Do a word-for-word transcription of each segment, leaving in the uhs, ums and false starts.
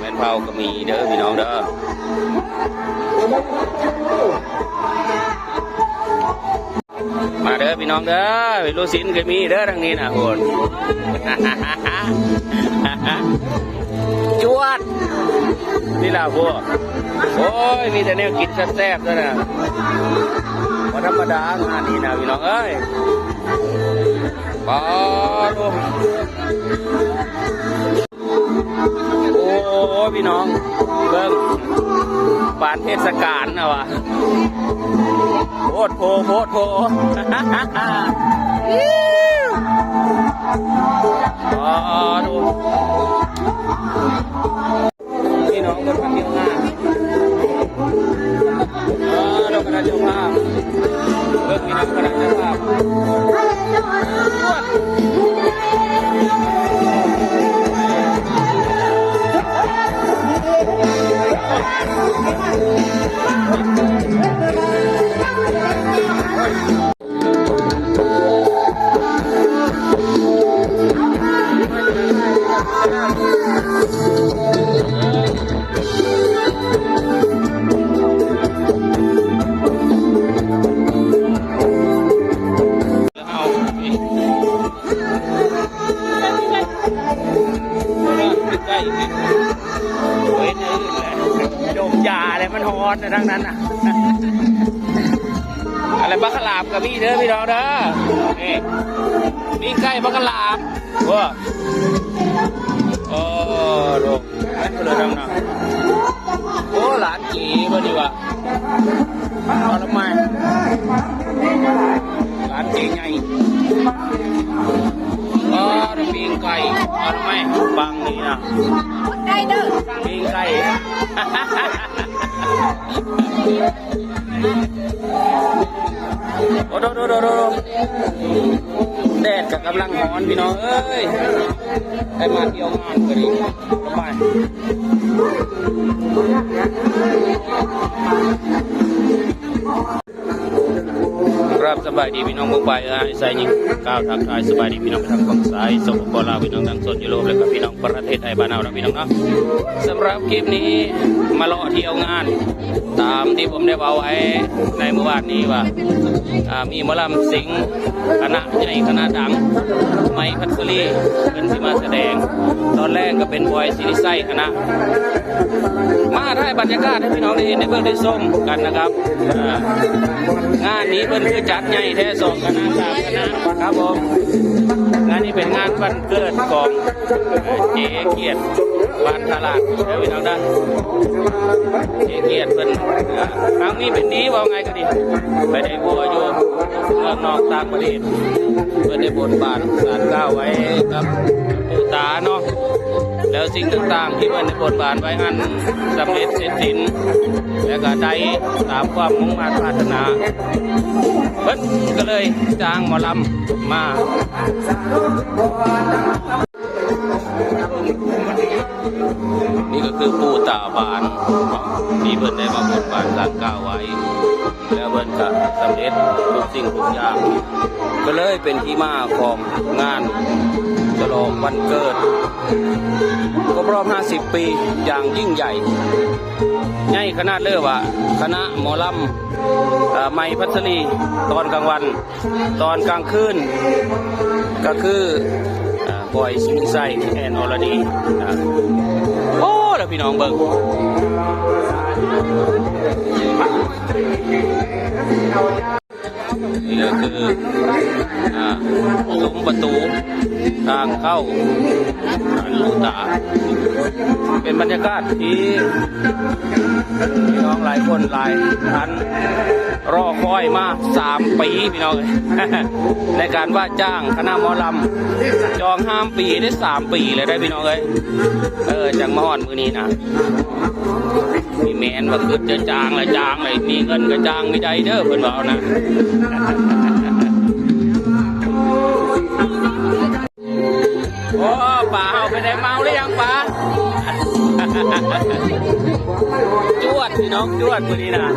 แม่นเผาก็มีเด้อพี่น้องเด้อ มาเด้อพี่น้องเด้อ ลูกชิ้นก็มีเด้อทางนี้นะโหด จวด นี่ล่ะพวก โอ้ย มีแต่แนวกินแซ่บๆด้วยนะ บ่ธรรมดางานนี้นะพี่น้องเอ้ย ปาดโอ้ โอ้ย พี่น้อง เบิ่ง ปานเทศกาลนะวะ โพดโพ โพดโพ อ๋อ ดู พี่น้องเพิ่นมาเที่ยวงาน เออ เราคณะเจ้าภาพ เบิ่งพี่น้องคณะเจ้าภาพ เอาสิ ใกล้สิ เฮ้ย ดมยาอะไรมันฮ้อนนะทั้งนั้นน่ะ อะไรบักขลามกับพี่เด้อพี่น้องเด้อ นี่ นี่ใกล้บักขลาม ว้า โอ้ โห ไม่เปลือยดำนะ โอ้ หลานจี๋บ่ดีว่ะ เอาละไม หลานจี๋ใหญ่ อ๋อ ปิ้งไก่ เอาละไม บังนี่นะ ได้เด้อ ปิ้งไก่ โอ้โห แดดก็กำลังฮ้อนพี่น้องเอ้ย ได้มาเที่ยวงานพอดี สบาย ครับ สบายดีพี่น้องเมืองปาย เอ้ย ไซยิง กล่าวทักทายสบายดีพี่น้องทางฝั่งซ้าย สปป ลาว พี่น้องทางโซนยุโรป และก็พี่น้องประเทศไทยบ้านเฮานะพี่น้องเนาะ สำหรับคลิปนี้มาเลาะเที่ยวงาน ตามที่ผมได้เว้าไว้ในเมื่อวานนี้ว่า อ่า มีหมอลำสิงห์คณะใหญ่คณะดัง ไมค์พัชรี เพิ่นสิมาแสดง ตอนแรกก็เป็นบอยสิริชัยคณะ มาถ่ายบรรยากาศให้พี่น้องได้เห็นได้เบิ่งได้ชมกันนะครับ อ่า งานนี้เพิ่นคือจัดใหญ่แท้ สองคณะสามคณะครับผม งานนี้เป็นงานวันเกิดของ เอ่อ เจ๊เกียรติ บ้านตลาดเด้อพี่น้องนะ เจ๊เกียรติเพิ่น อ่า ครั้งนี้เป็นดีว่าไงก็ดี ไปได้ผัวอยู่เมืองนอกต่างประเทศ เพิ่นได้บนบานสานกล่าวไว้กับปู่ตาเนาะ แล้วสิ่งต่างๆที่เพิ่นได้บนบานไว้อันสำเร็จเสร็จสิ้น และก็ได้ตามความมุ่งมาดปรารถนา เพิ่นก็เลยจ้างหมอลำมา นี่ก็คือปู่ตาบานที่เพิ่นได้มาบนบานสานกล่าวไว้ แล้วเพิ่นก็สำเร็จทุกสิ่งทุกอย่าง ก็เลยเป็นที่มาของงานฉลองวันเกิดครบรอบห้าสิบปีอย่างยิ่งใหญ่ ใหญ่ขนาดเลยว่าคณะหมอลำ เอ่อ ไมค์พัชรี ตอนกลางวัน ตอนกลางคืน ก็คือ อ่า บอยสิริชัย แอน อรดี อ่า โอ้ แล้วพี่น้องเบิ่ง นี่ก็คือ อ่า ซุ้มประตูทางเข้าศาลปู่ตา เป็นบรรยากาศที่พี่น้องหลายคนหลายท่าน รอคอยมาสามปีพี่น้องเอ้ย ในการว่าจ้างคณะหมอลำ จองห้ามปีได้สามปีเลยได้พี่น้องเอ้ย เออ จังมาฮอดมื้อนี้นะ มีแม่นว่าคือจะจ้างละจ้างเลย มีเงินก็จ้างไม่ได้เด้อเพิ่นว่าเอานะ โอ้ ป๋าเฮาไปได้เมาหรือยังป๋า จวดพี่น้องจวดมื้อนี้นะ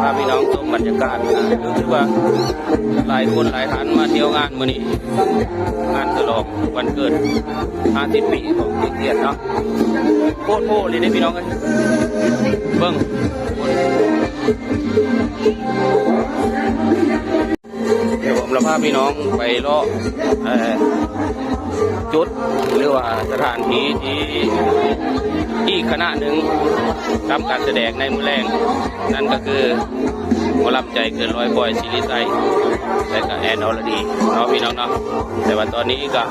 พาพี่น้องชมบรรยากาศนะ รู้สึกว่าหลายคนหลายท่านมาเที่ยวงานมื้อนี้ งานฉลองวันเกิด ห้าสิบ ปีของเจ๊เกียรติเนาะ โคตรโพเลยเด้พี่น้องเอ้ย เบิ่ง เดี๋ยวผมจะพาพี่น้องไปเลาะ เอ่อ จุด หรือว่าสถานที่ที่อีกคณะหนึ่งทำการแสดงในมื้อแลง นั่นก็คือหมอลำใจเกินร้อย บอย ศิริชัย และก็แอน อรดี เนาะพี่น้องเนาะ แต่ว่าตอนนี้ก็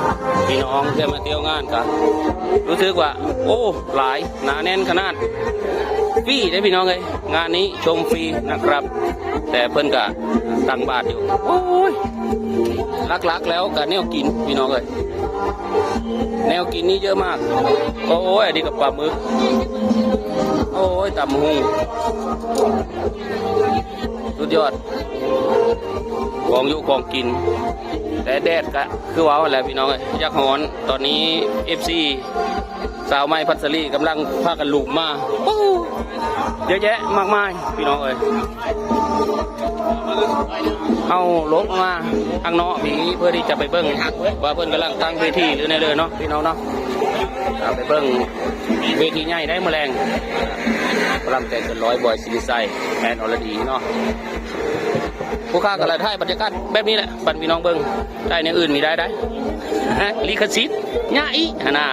พี่น้องที่มาเที่ยวงานก็รู้สึกว่า โอ้ หลาย หนาแน่นขนาด ฟรีเด้อพี่น้องเอ้ย งานนี้ชมฟรีนะครับ แต่เพิ่นก็ตั้งบาทอยู่ โอ้ย หลักๆแล้วก็แนวกินพี่น้องเอ้ย แนวกินนี่เยอะมาก โอ้ย อันนี้ก็ปลาหมึก โอ้ย ตำบักหุ่ง สุดยอด ของอยู่ของกิน แต่แดดก็คือว่าแหละพี่น้องเอ้ย อยากฮ้อน ตอนนี้ เอฟซี สาวใหม่พัชรีกำลังพากันลุมมา ปู๊ เยอะแยะมากมายพี่น้องเอ้ย เอาลงมาข้างนอกพีเพื่อที่จะไปเบิ่งว่าเพิ่นกำลังตั้งเวทีหรือแนวใดเนาะพี่น้องเนาะ อ่า ไปเบิ่งเวทีใหญ่ได้มื้อแลง หมอลำใจเกินร้อย บอย ศิริชัย แอน อรดี เนาะ ผู้ค้าก็เลยถ่ายบรรยากาศแบบนี้แหละ ปันพี่น้องเบิ่ง ได้ในอื่นมีได้ได้ ฮะ ลิขสิทธิ์ ยาอีหนนา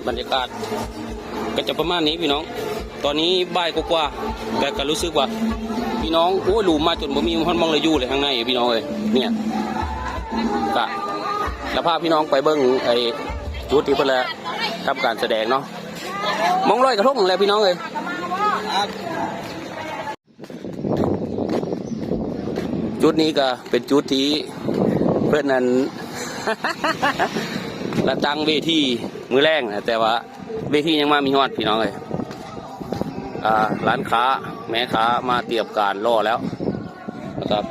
บรรยากาศก็จะประมาณนี้พี่น้อง ตอนนี้บ่ายกว่าๆ แต่ก็รู้สึกว่า พี่น้อง โอ้ย ลุมมาจนบ่มีฮอดหม่องเลยอยู่เลยข้างในพี่น้องเอ้ย เนี่ย ก็ แล้วพาพี่น้องไปเบิ่งไอ้จุดที่เพิ่นละทำการแสดงเนาะ หม่องลอยกระทงนั่นแหละพี่น้องเอ้ย จุดนี้ก็เป็นจุดที่เพิ่นนั้น ละตั้งเวทีมื้อแลงนะ แต่ว่าเวทียังมามีฮอดพี่น้องเอ้ย อ่า ร้านค้าแม่ค้ามาเตรียมการรอแล้วนะครับ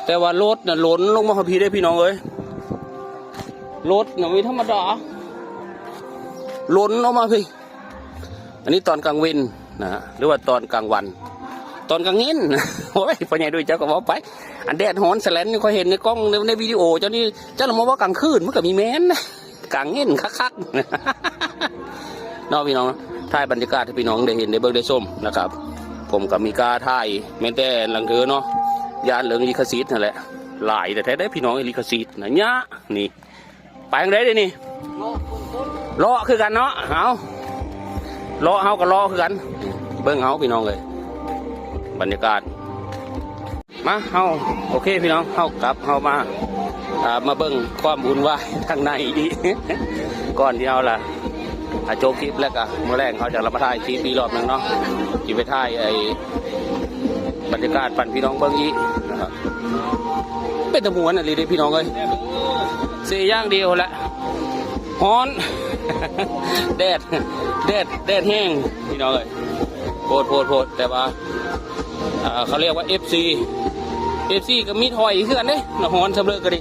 แต่ว่ารถน่ะหล่นลงมาพี้ได้พี่น้องเอ้ย รถน่ะไม่ธรรมดา หล่นลงมาพี้ อันนี้ตอนกลางเว็นนะฮะ หรือว่าตอนกลางวัน ตอนกลางเว็น โอ้ย พ่อใหญ่ด้วยเจ้าก็บอกไป อันแดดฮ้อนแสลนนี่ข้อยเห็นในกล้องใน ในวิดีโอเจ้านี่ เจ้าละมาว่ากลางคืนมันก็มีแม่นนะ กลางเว็นคักๆ เนาะพี่น้อง ถ่ายบรรยากาศให้พี่น้องได้เห็นได้เบิ่งได้ชมนะครับ ผมก็มีกล้าถ่ายแม้แต่หลังเธอเนาะ ย่านเรื่องลิขสิทธิ์นั่นแหละ หลายแต่แท้ได้พี่น้องลิขสิทธิ์นะเนี่ย นี่ ไปทางใดเด้นี่ เลาะคือกันเนาะ เอา เลาะเฮาก็เลาะคือกัน เบิ่งเฮาพี่น้องเอ้ย บรรยากาศ มา เฮา โอเคพี่น้อง เฮากลับ เฮามา อ่า มาเบิ่งความวุ่นวายทางในอีก ก่อนที่เฮาล่ะ อ่ะ จบคลิปแล้วก็มื้อแลงเฮาจะละมาถ่ายคลิปอีกรอบหนึ่งเนาะ สิไปถ่ายไอ้ บรรยากาศปันพี่น้องเบิ่งอีกนะครับ เป็นตะมวนอะลีเด้พี่น้องเอ้ย เสียอย่างเดียวแหละ ฮ้อน แดด แดด แดดแห้ง พี่น้องเอ้ย โพด โพด โพด แต่ว่า อ่า เขาเรียกว่า เอฟซี เอฟซี ก็มีถอยคือกันเด้ ฮ้อนสำเร็จก็ดี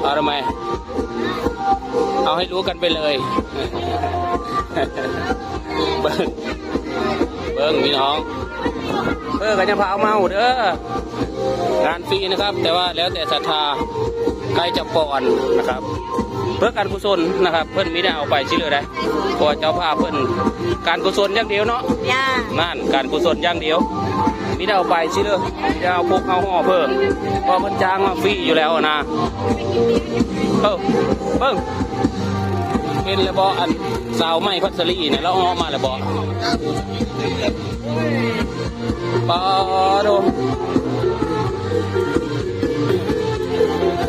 เอาทำไม เอาให้รู้กันไปเลย เบิ่ง เบิ่งพี่น้อง เออ ก็จะพาเอามาเอาเด้อ งานฟรีนะครับ แต่ว่าแล้วแต่ศรัทธา ใครจะป้อนนะครับ เพื่อการกุศลนะครับ เพิ่นมีได้เอาไปสิเลยได้ เพราะว่าเจ้าภาพเพิ่น การกุศลอย่างเดียวเนาะ จ้า นั่น การกุศลอย่างเดียว มีได้เอาไปสิเลย จะเอาพวกเอาห่อเพิ่ม เพราะมันจ้างมาฟรีอยู่แล้วนะ เออ เบิ่ง เห็นแล้วบ่ อันสาวใหม่พัชรีเนี่ย เราออกมาแล้วบ่ ปาโด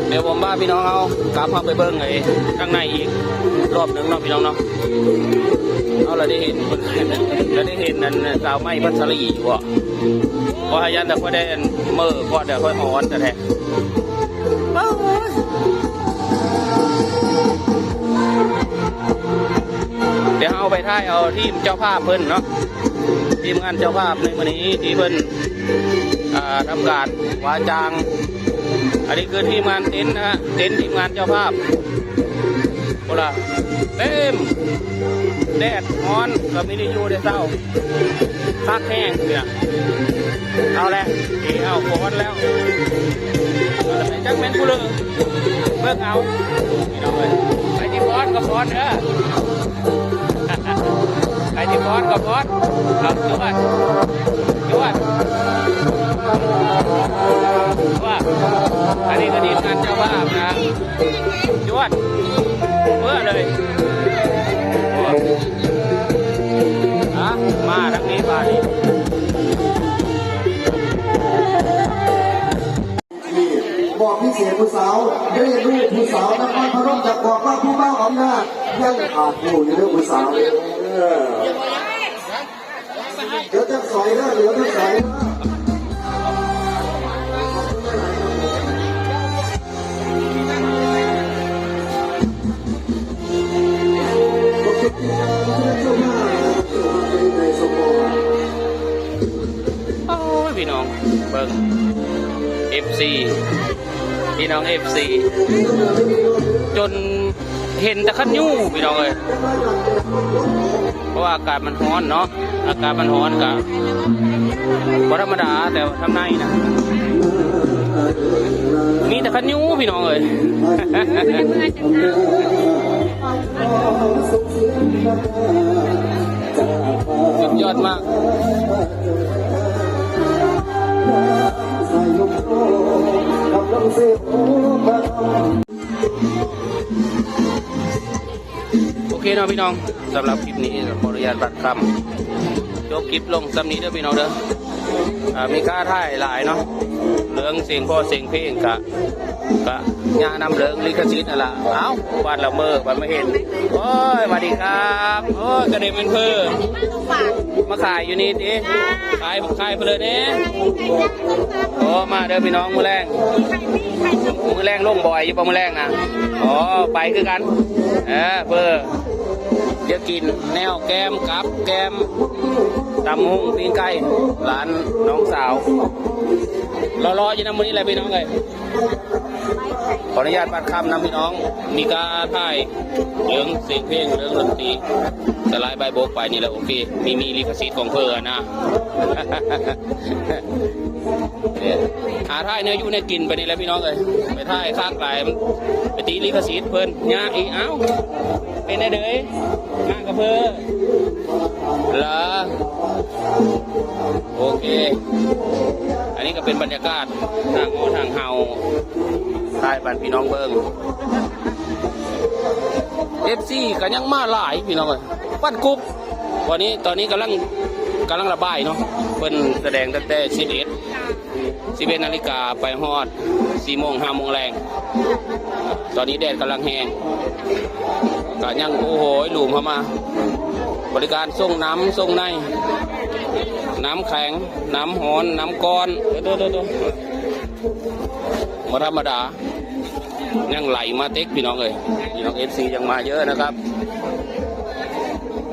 เดี๋ยวผมพาพี่น้องเอากลับเข้าไปเบิ่งไอ้ข้างในอีกรอบหนึ่งเนาะพี่น้องเนาะ เอาละได้เห็น ละได้เห็นนั่นสาวใหม่พัชรีอยู่บ่ เพราะหายันแต่ค่อยได้เมื่อก่อนเดี๋ยวค่อยฮ้อนแต่แท้ เดี๋ยวเอาไปถ่ายเอาทีมเจ้าภาพเพิ่นเนาะ ทีมงานเจ้าภาพในวันนี้ที่เพิ่น อ่า ทำการวาจาง อันนี้คือทีมงานเต็นท์นะฮะ เต็นท์ทีมงานเจ้าภาพ โอล่ะ เต็ม แดดฮ้อนก็ไม่ได้อยู่ได้เศร้า คักแฮงเนี่ย เอาแหละ เอเอาฟ้อนแล้ว จักแม่นผู้เลิก เบิ่งเอา พี่น้องเอ้ย ไปที่ฟ้อนก็ฟ้อนเด้อ ไปที่ฟ้อนก็ฟ้อน เอาจวด จวด จวด อันนี้ก็ทีมงานเจ้าภาพนะ จวด เพื่อเลย อ่ะ มาทางนี้ มาดิ บอกพิเศษผู้สาว ได้ลูกผู้สาว นครพนม จะบอกว่าผู้บ่าวอำนาจ ยังขาดผู้อยู่เด้อผู้สาว เออ เดี๋ยวจะสอยเด้อ เดี๋ยวจะสอยเด้อ โอ้ย พี่น้อง เบิ่ง เอฟซี พี่น้อง เอฟซี จนเห็นแต่คันยู พี่น้องเอ้ย เพราะว่าอากาศมันฮ้อนเนาะ อากาศมันฮ้อนกะ บ่ธรรมดา แต่ว่าทางในนะ มีแต่คันยู พี่น้องเอ้ย สุดยอดมาก โอเคเนาะพี่น้อง สำหรับคลิปนี้ขออนุญาตบัดคำ จบคลิปลงซ้ำนี้เด้อพี่น้องเด้อ อ่า มีค่าถ่ายหลายเนาะ เรื่องเสียงพ่อเสียงเพลงกะ กะย่านำเรื่องลิขสิทธิ์นั่นล่ะ เอ้า วันละเมอวันมาเห็น โอ้ย สวัสดีครับ โอ้ย กระเด็นเป็นเพื่อ มาขายอยู่นี่ติ ขาย ขายเพลินเด้ โอ้ มาเด้อพี่น้อง มื้อแลง มื้อแลงลงบ่อยอยู่บ่มื้อแลงนะ อ๋อ ไปคือกัน เออ เพื่อ เดี๋ยวกินแนวแกมกับแกม ตำบักหุ่งปิ้งไก่ ร้านน้องสาว รอๆอยู่นะมื้อนี้แหละพี่น้องเอ้ย ขออนุญาตบัดคำนะพี่น้อง มีค่าถ่าย เรื่องเสียงเพลง เรื่องดนตรี สไลด์ใบโบกไปนี่แหละ โอเค มี มีลิขสิทธิ์ของเพื่อนนะ เนี่ย หาถ่ายแนวอยู่แนวกินไปนี่แหละพี่น้องเอ้ย ไปถ่ายคักหลาย ไปตีลิขสิทธิ์เพิ่นยากอีก เอ้า เป็นไงเด้ย มากับเพื่อนเหรอ โอเค อันนี้ก็เป็นบรรยากาศทางหอทางเฮา ถ่ายปันพี่น้องเบิ่ง เอฟซี ก็ยังมาหลายพี่น้องเอ้ย ปันกรุบ วันนี้ ตอนนี้กำลัง กำลังระบายเนาะ เพิ่นแสดงตั้งแต่ สิบเอ็ด สิบเอ็ดนาฬิกาไปฮอด สี่โมง ห้าโมงแลง ตอนนี้แดดกำลังแฮง ก็ยัง โอ้โห หลุมเข้ามา บริการส่งน้ำ ส่งใน น้ำแข็ง น้ำฮ้อน น้ำก้อน โตๆๆๆ บ่ธรรมดา ยังไหลมาเต็กพี่น้องเอ้ย พี่น้อง เอฟซี ยังมาเยอะนะครับ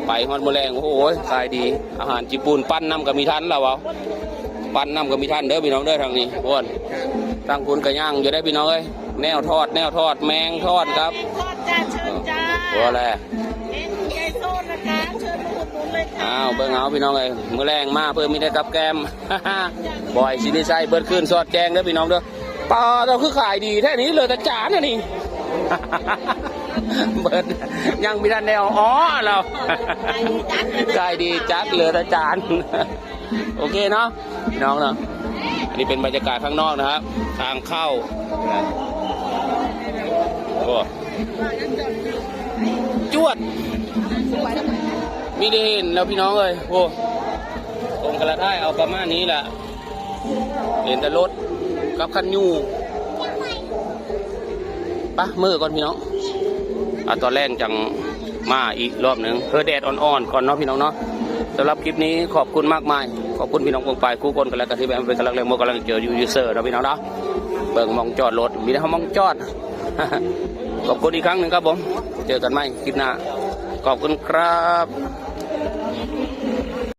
ไปฮอดมื้อแลง โอ้โห ขายดี อาหารญี่ปุ่น ปั้นน้ำก็มีทันแล้วเว้า ปั้นน้ำก็มีทันเด้อพี่น้องเด้อ ทางนี้ โอ้น ทางคุณก็ย่างอยู่ได้อพี่น้องเอ้ย แนวทอด แนวทอด แมงทอดครับ ทอดจ้า เชิญจ้า โอ้แหละ เมนูใหญ่โซนนะคะ เชิญมาอุดหนุนเลยค่ะ อ้าว เบิ่งเอาพี่น้องเอ้ย มื้อแลงมาเพิ่นมีแต่กับแกล้ม บ่อยสิได้ใช้เบิดคืนสอดแจ้งเด้อพี่น้องเด้อ ปลาเราคือขายดีแท้นี้ เหลือแต่จานอันนี้ เบิด ยังมีทันแนว อ๋อ เรา ขายดีจัด เหลือแต่จาน โอเคเนาะ พี่น้องเนาะ อันนี้เป็นบรรยากาศข้างนอกนะครับ ทางเข้า โอ้ จวด มีได้เห็นแล้วพี่น้องเอ้ย โอ้ ตรงกระไดเอาประมาณนี้แหละ เห็นแต่รถกับคันยู ปะ มื้อก่อนพี่น้อง อ่ะ ตอนแรกจังมาอีกรอบหนึ่ง เพื่อแดดอ่อนๆก่อนเนาะพี่น้องเนาะ สำหรับคลิปนี้ขอบคุณมากมาย ขอบคุณพี่น้องปวงไปคู่คนกันแล้วกันที่เป็นกำลังแรงมกกำลังเจออยู่ยูเซอร์เนาะพี่น้องเนาะ เบิ่งหม่องจอดรถ มีแต่หม่องจอด ขอบคุณอีกครั้งหนึ่งครับผม เจอกันใหม่คลิปหน้า ขอบคุณครับ